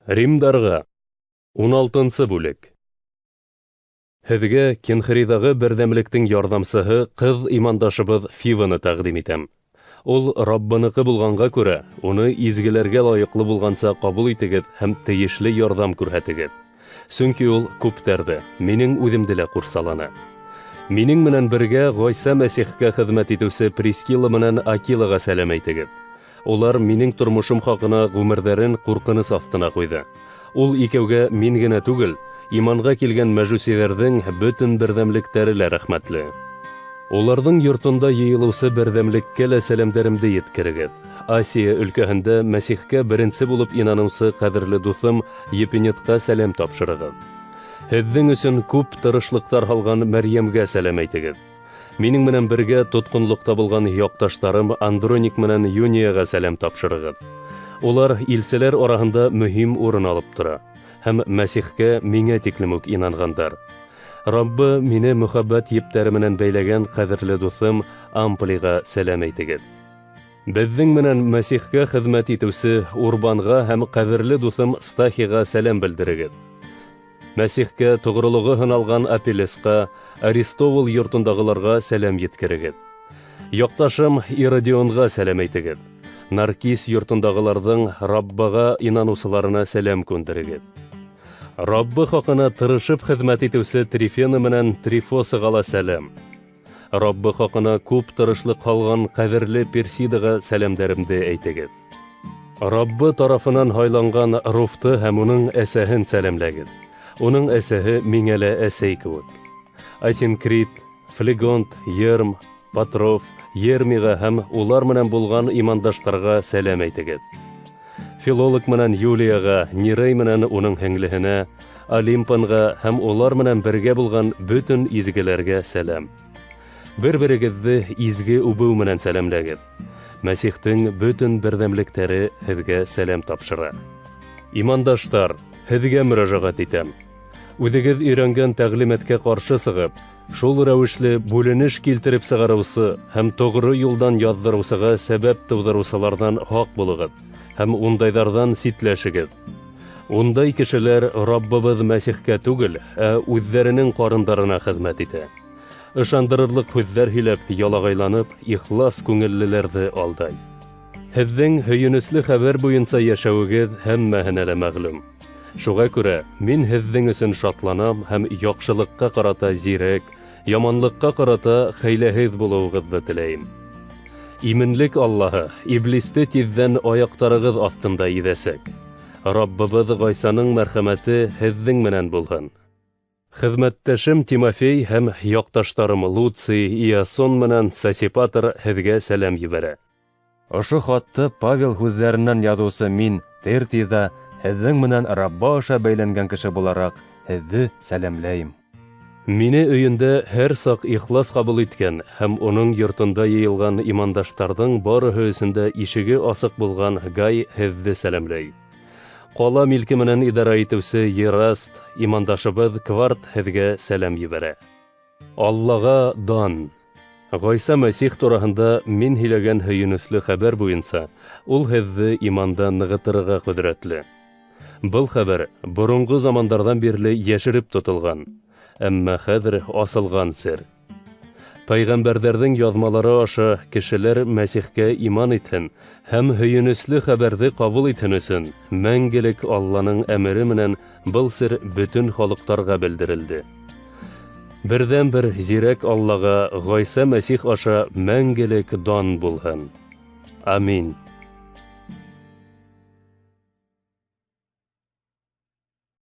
Римдарға 16-нсы бүлек. Һеҙгә Кенхрейҙағы берҙәмлектең ярҙамсыһы ҡыҙ имандашыбыҙ Фиваны тәҡдим итәм. Ул Раббыныҡы булғанға күрә, уны изгеләргә лайыҡлы булғанса ҡабул итегеҙ һәм тейешле ярҙам күрһәтегеҙ. Сөнки ул күптәрҙе, минең үҙемде лә ҡурсаланы. Минең менән бергә Ғайса Мәсихкә хеҙмәт итеүсе Прискилла менән Акилаға сәләм әйтегеҙ. Улар минең тормошом хаҡына ғүмерҙәрен ҡурҡыныс аҫтына ҡуйҙы. Ул икәүгә мин генә түгел, иманға килгән мәжүсиҙәрҙең бөтөн берҙәмлектәре лә рәхмәтле. Уларҙың йортонда йыйылыусы берҙәмлеккә лә сәләмдәремде еткерегеҙ. Асия өлкәһендә Мәсихкә беренсе булып инаныусы ҡәҙерле дуҫым Епенетҡа сәләм тапшырығыҙ. Һеҙҙең өсөн күп тырышлыҡтар һалған Мәрйәмгә сәләм әйтегеҙ. Минең менән бергә тотҡонлоҡта булған яҡташтарым Андроник менән Юнияға сәләм тапшырығыҙ. Улар илселәр араһында мөһим урын алып тора һәм Мәсихкә миңә тиклем үк инанғандар. Раббы мине мөхәббәт ептәре менән бәйләгән ҡәҙерле дуҫым Амплиға сәләм әйтегеҙ. Беҙҙең менән Мәсихкә хеҙмәт итеүсе Урбанға һәм ҡәҙерле дуҫым Стахиға сәләм белдерегеҙ. Мәсихкә тоғролоғо һыналған Апеллесҡа, Аристовул йортондағыларға сәләм еткерегеҙ. Яҡташым Иродионға сәләм әйтегеҙ. Наркис йортондағыларҙың Раббыға инаныусыларына сәләм күндерегеҙ. Раббы хаҡына тырышып хеҙмәт итеүсе Трифена менән Трифосаға ла сәләм. Раббы хаҡына күп тырышлыҡ һалған ҡәҙерле Персидаға сәләмдәремде әйтегеҙ. Раббы тарафынан һайланған Руфты һәм уның әсәһен сәләмләгеҙ. Уның әсәһе миңә лә әсәй кеүек. Асинкрит, Флегонт, Ерм, Патров, Ермиға һәм улар менән булған имандаштарға сәләм әйтегеҙ. Филолог менән Юлияға, Нирей менән уның һеңлеһенә, Олимпанға һәм улар менән бергә булған бөтөн изгеләргә сәләм. Бер-берегеҙҙе изге үбеү менән сәләмләгеҙ. Мәсихтең бөтөн берҙәмлектәре һеҙгә сәләм тапшыра. Имандаштар, һеҙгә мөрәжәғәт итәм. Үҙегеҙ өйрәнгән тәғлимәткә ҡаршы сығып, шул рәүешле бүленеш килтереп сығарыусы һәм тоғро юлдан яҙҙырыусыға сәбәп тыуҙырыусыларҙан һаҡ булығыҙ һәм ундайҙарҙан ситләшегеҙ. Ундай кешеләр Раббыбыҙ Мәсихкә түгел, ә үҙҙәренең ҡарындарына хеҙмәт итә. Ышандырырлыҡ һүҙҙәр һөйләп, ялағайланып, ихлас күңеллеләрҙе алдай. Һеҙҙең һөйөнөслө хәбәр буйынса йәшәүегеҙ һәммәһенә лә мәғлүм. Шуға күрә мин һеҙҙең өсөн шатланам һәм яҡшылыҡҡа ҡарата зирәк, яманлыҡҡа ҡарата хәйләһеҙ булыуығыҙҙы теләйем. Именлек Аллаһы иблисте тиҙҙән аяҡтарығыҙ аҫтында иҙәсәк. Раббыбыҙ Ғайсаның мәрхәмәте һеҙҙең менән булһын. Хеҙмәттәшем Тимофей һәм яҡташтарым Луций, Иасон менән Сосипатр һеҙгә сәләм ебәрә. Ошо хатты Павел һүҙҙәренән яҙыусы мин, Тертий ҙа, һеҙҙең менән Рабба аша бәйләнгән кеше булараҡ, һеҙҙе сәләмләйем. Мине өйөндә һәр саҡ ихлас ҡабул иткән һәм уның йортонда йыйылған имандаштарҙың барыһы өсөн дә ишеге асыҡ булған Гай һеҙҙе сәләмләй. Ҡала милке менән идара итеүсе Ераст, имандашыбыҙ Кварт һеҙгә сәләм ебәрә. Аллаға дан! Ғайса Мәсих тураһында мин һөйләгән һөйөнөслө хәбәр буйынса ул һеҙҙе иманда нығытырға ҡөҙрәтле. Был хәбәр боронғо замандарҙан бирле йәшереп тотолған, әммә хәҙер асылған сер. Пәйғәмбәрҙәрҙең яҙмалары аша кешеләр Мәсихкә иман итһен һәм һөйөнөслө хәбәрҙе ҡабул итһен өсөн мәңгелек Алланың әмере менән был сер бөтөн халыҡтарға белдерелде. Берҙән-бер зирәк Аллаға Ғайса Мәсих аша мәңгелек дан булһын. Амин.